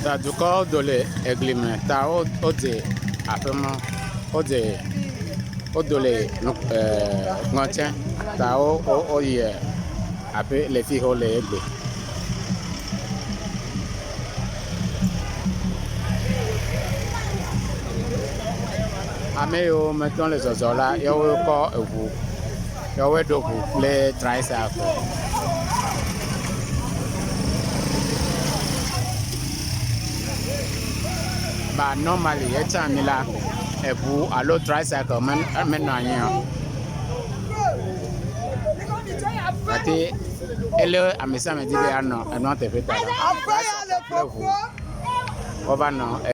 Ta dukɔwo do le egli me ta wodze aƒe ma, wodze wodo le ŋɔtse ta woyi aƒe le fi yi wole egbe. Ame yiwo metɔ le zɔzɔ la yewo kɔ eŋu yewoe ɖo ŋu kple tricycle. Ba normally etsa mi la eŋu alo tricycle menɔ anyi o. Gake ele ame sia ame di be yeanɔ enua teƒe ta la, tricycle kple ŋu wova nɔ.